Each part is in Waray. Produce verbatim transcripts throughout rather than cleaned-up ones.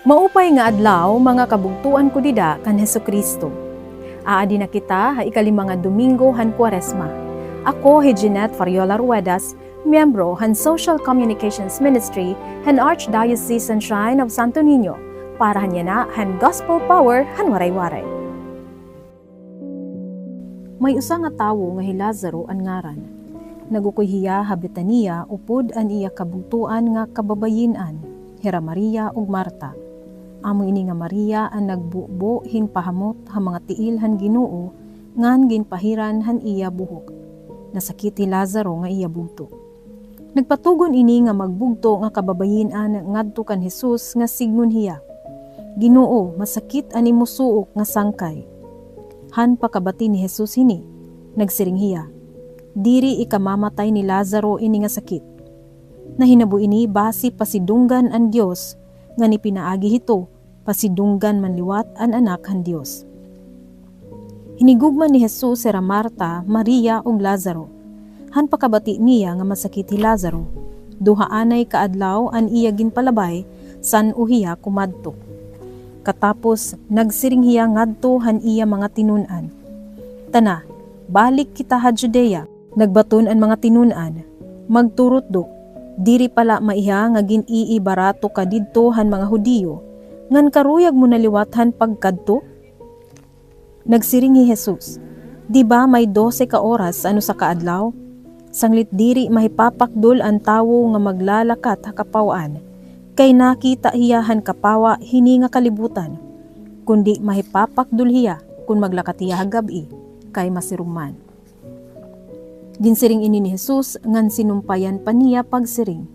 Maupay nga adlaw, mga kabugtoan ko dida kan Hesukristo. Aadi na kita ha ikalima nga Domingo han Kuaresma. Ako hi Jeanette Fariola Ruedas, miyembro han Social Communications Ministry han Archdiocese han Shrine of Santo Niño, para han yana han Gospel Power han Waray-Waray. May usa nga tawo nga hi Lazaro an ngaran. Nag-ukoy hiya ha Betania upod an iya kabugtoan nga kababayin-an, hira Maria ug Marta. Amo ini nga Maria an nagbubo hin pahamot ha mga tiil han Ginoo ngan ginpahiran han iya buhok. Nasakit hi Lazaro nga iya bugto. Nagpatugon ini nga magbugto nga kababayin-an ngadto kan Jesus nga sidngon hiya, "Ginoo, masakit an imo suok nga sangkay." Han pakabati ni Jesus hini, nagsiring hiya, "Diri ikamamatay ni Lazaro ini nga sakit. Nahinabo ini basi pasidunggan an Dios, ngan ipinaagi hito pasidunggan man liwat an Anak han Dios." Hinigugma ni Jesus hira Marta, Maria, ug Lazaro. Han pakabati niya nga masakit hi Lazaro, duha anay ka adlaw an iya ginpalabay san-o hiya kumadto. Katapos, nagsiring hiya ngadto han iya mga tinun-an, "Tana, balik kita ha Judea." Nagbaton an mga tinun-an, "Magturutdo, diri pa la maiha nga gin-iibarato ka didto han mga Hudiyo, ngan karuyag mo na liwat han pagkadto?" Nagsiring hi Jesus, "Di ba may dose ka oras an usa ka adlaw? Sanglit diri mahipapakdol an tawo nga maglalakat ha kapaw-an, kay nakita hiya han kapawa hini nga kalibutan, kundi mahipapakdol hiya kon maglakat hiya ha gab-i, kay masirom man." Ginsiring ini ni Jesus ngan sinumpayan pa niya pagsiring,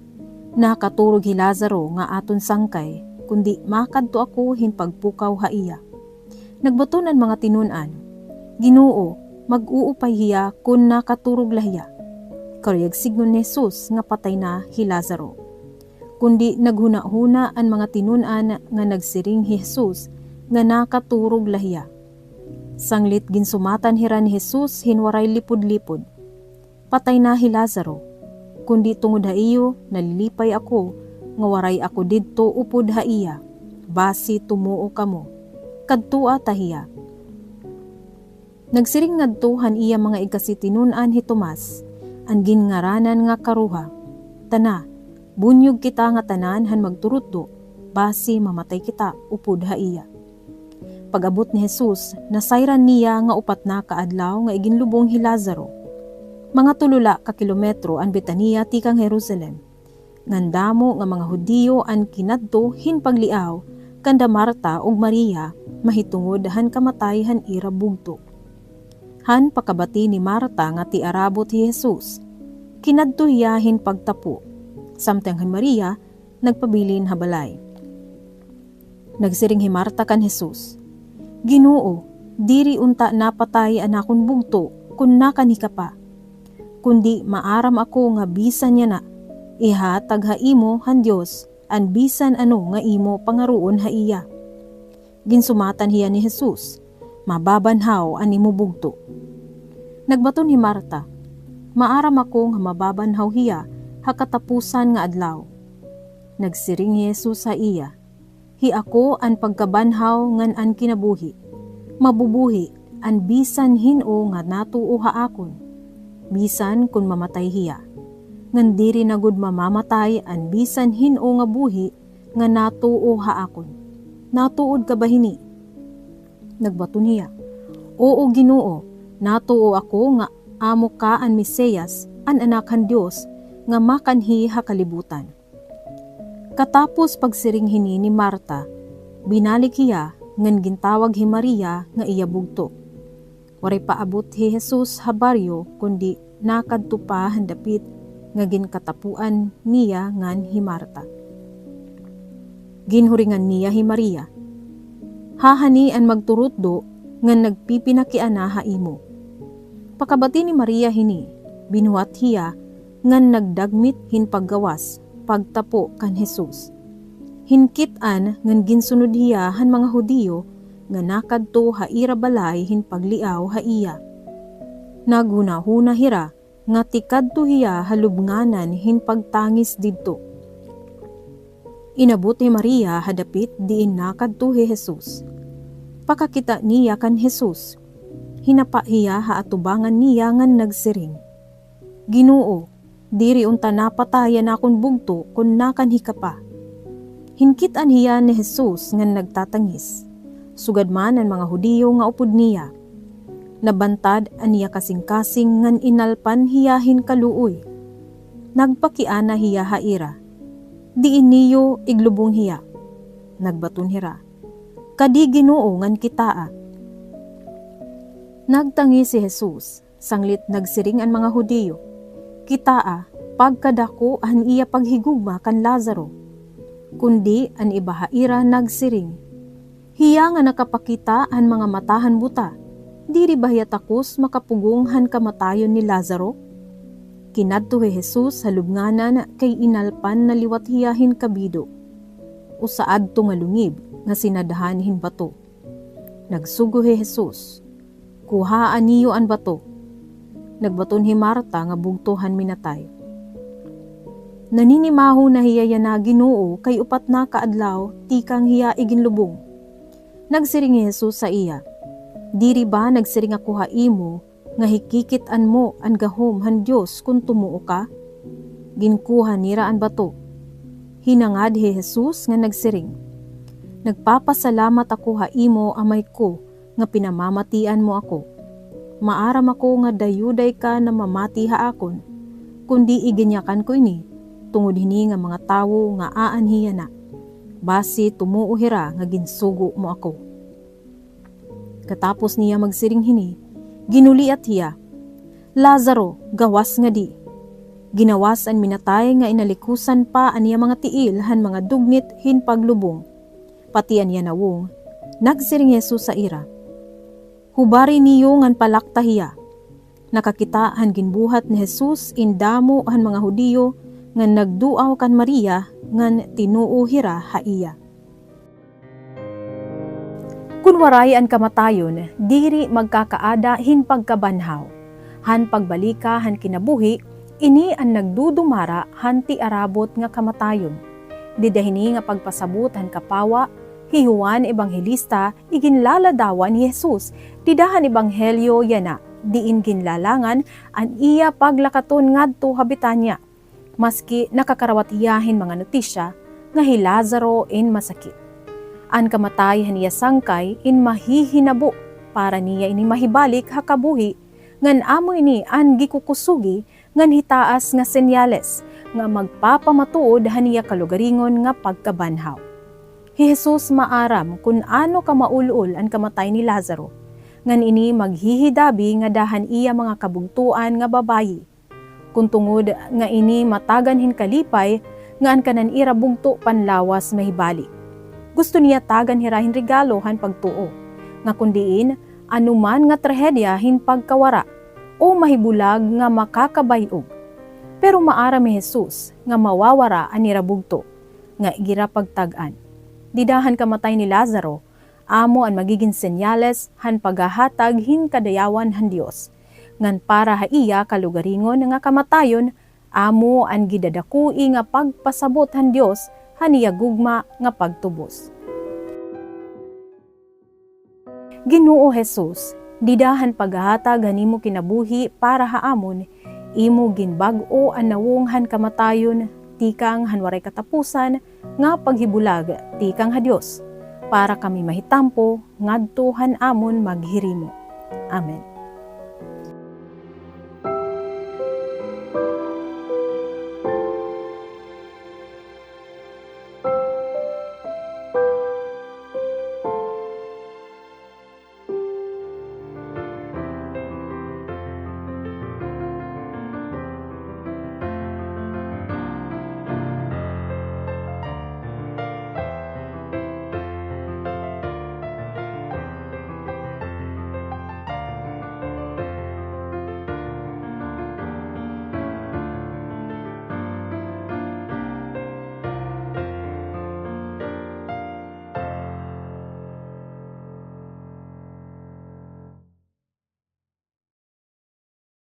"Nakaturog hi Lazaro nga aton sangkay, kundi makadto ako hin pagpukaw ha iya." Nagbaton an mga tinun-an, "Ginoo, mag-uupay hiya kon nakaturog la hiya." Karuyag sidngon ni Jesus nga patay na hi Lazaro. Kundi naghunahuna an mga tinun-an nga nagsiring hi Jesus nga nakaturog la hiya. Sanglit ginsumatan hira ni Jesus hin waray lipudlipod, "Patay na hi Lazaro, kundi tungod ha iyo nalilipay ako nga waray ako didto upod ha iya, basi tumuo kamo. Kadtoa ta hiya." Nagsiring ngadto han iya mga igkasitinun-an hi Tomas, an ginngaranan nga Karuha, "Tana, bunyog kita ngatanan han magturutdo, basi mamatay kita upod ha iya." Pag-abot ni Jesus, nasayran niya nga upat na ka adlaw nga iginlubong hi Lazaro. Mga tulo la ka kilometro an Betania tikang Jerusalem. Ngan damo nga mga Hudiyo an kinadto hin pagliaw kanda Marta ug Maria mahitungod han kamatay han ira bugto. Han pakabati ni Marta nga tiarabot hi Jesus, kinadto hiya hin pagtapo, samtang hi Maria nagpabilin ha balay. Nagsiring hi Marta kan Jesus, "Ginoo, diri unta napatay an akon bugto kon nakanhi ka pa. Kundi maaram ako nga bisan yana, ihahatag ha imo han Dios an bisan ano nga imo pangaroon ha iya." Ginsumatan hiya ni Jesus, "Mababanhaw an imo bugto." Nagbaton hi Marta, "Maaram ako nga mababanhaw hiya ha katapusan nga adlaw." Nagsiring hi Jesus ha iya, "Hi ako an pagkabanhaw ngan an kinabuhi. Mabubuhi an bisan hin-o nga natuo ha akon, bisan kon mamatay hiya. Ngan diri na gud mamamatay an bisan hin-o nga buhi nga natuo ha akon. Natuod ka ba hini?" Nagbaton hiya, "Oo, Ginoo, natuo ako nga amo ka an Mesiyas, an Anak han Dios, nga makanhi ha kalibutan." Katapos pagsiring hini ni Marta, binalik hiya ngan gintawag hi Maria nga iya bugto. Waray pa abot hi Jesus ha baryo, kundi nakadto pa han dapit nga ginkatapoan niya ngan hi Marta. Ginhuringan niya hi Maria, "Hahani an magturutdo ngan nagpipinakiana ha imo." Pakabati ni Maria hini, binuhat hiya ngan nagdagmit hin paggawas pagtapo kan Jesus. Hinkit-an ngan ginsunod hiya han mga Hudiyo nga nakadto ha ira balay hin pagliaw ha iya. Naghunahuna hira nga tikadto hiya ha lubnganan hin pagtangis didto. Inabot hi Maria ha dapit diin nakadto hi Jesus. Pakakita niya kan Jesus, hinapa hiya ha atubangan niya ngan nagsiring, "Ginoo, diri unta napatay an akon bugto kon nakanhi ka pa." Hinkit-an hiya ni Jesus ngan nagtatangis, sugad man an mga Hudiyo nga upod niya. Nabantad an iya kasingkasing ngan inalpan hiya hin kaluoy. Nagpakiana hiya ha ira, "Diin niyo iglubong hiya?" Nagbaton hira, "Kadi, Ginoo, ngan kitaa." Nagtangis hi Jesus, sanglit nagsiring an mga Hudiyo, "Kitaa, pagkadako han iya paghigugma kan Lazaro." Kundi an iba ha ira nagsiring, "Hiya nga nakapakita han mga mata han buta, diri ba hiya takos makapugong han kamatayon ni Lazaro?" Kinadto hi Jesus ha lubnganan kay inalpan na liwat hiya hin kabido. Usa adto nga lungib nga sinadhan hin bato. Nagsugo hi Jesus, "Kuhaa niyo an bato." Nagbaton hi Marta nga bugto han minatay, "Naninimaho na hiya yana, Ginoo, kay upat na ka adlaw tikang hiya iginlubong." Nagsiring hi Jesus sa iya, "Diri ba nagsiring ako ha imo nga hikikit-an mo an gahom han Dios kon tumuo ka?" Ginkuha nira an bato. Hinangad hi Jesus nga nagsiring, "Nagpapasalamat ako ha imo, Amay ko, nga pinamamatian mo ako. Maaram ako nga dayuday ka namamati ha akon, kundi iginyakan ko ini tungod hini nga mga tawo nga aanhi yana, basi tumuo hira nga ginsugo mo ako." Katapos niya magsiring hini, ginuliat hiya, "Lazaro, gawas ngadi." Ginawas an minatay nga inalikusan pa an iya mga tiil han mga dugnit hin paglubong, pati an iya nawong. Nagsiring hi Jesus sa ira, "Hubari niyo ngan palakta hiya." Nakakita han ginbuhat ni Jesus in damo han mga Hudiyo ngan nagduaw kan Maria ngan tinuo hira ha iya. Kun waray an kamatayon, diri magkakaada hin pagkabanhaw. Han pagbalika han kinabuhi, ini an nagdudumara han tiarabot nga kamatayon. Dida hini nga pagpasabot han kapawa, hi Juan Ebanghelista iginlaladawan hi Jesus dida han ebanghelyo yana, diin ginlalangan an iya paglakaton ngadto ha Betania. Maski nakakarawat hiya hin mga notisya nga hi Lazaro in masakit. An kamatay han iya sangkay in mahihinabo para niya ini mahibalik ha kabuhi, ngan amo ini an gikukusugi ngan hitaas nga senyales nga magpapamatuod han iya kalugaringon nga pagkabanhaw. Hi Jesus maaram kun ano kamaul-ol an kamatay ni Lazaro, ngan ini maghihidabi ngada han iya mga kabugtoan nga babayi. Kun tungod nga ini matagan hin kalipay nga an kanan ira bugto panlawas mahibalik. Gusto niya tagan hira hin regalo han pagtuo, nga kun diin anoman nga trahedya hin pagkawara o mahibulag nga makakabay-og. Pero maaram hi Jesus nga mawawara an ira bugto nga ira pagtag-an. Dida han kamatay ni Lazaro, amo an magigin senyales han paghahatag hin kadayawan han Dios. Ngan para ha iya kalugaringon nga kamatayon, amo an gidadakoi nga pagpasabot han Dios han iya gugma nga pagtubos. Ginoo Jesus, dida han paghahatag han imo kinabuhi para ha amon, imo ginbag-o an nawong han kamatayon tikang han waray katapusan nga paghibulag tikang ha Dios, para kami mahitampo ngadto han amon maghirimo. Amen.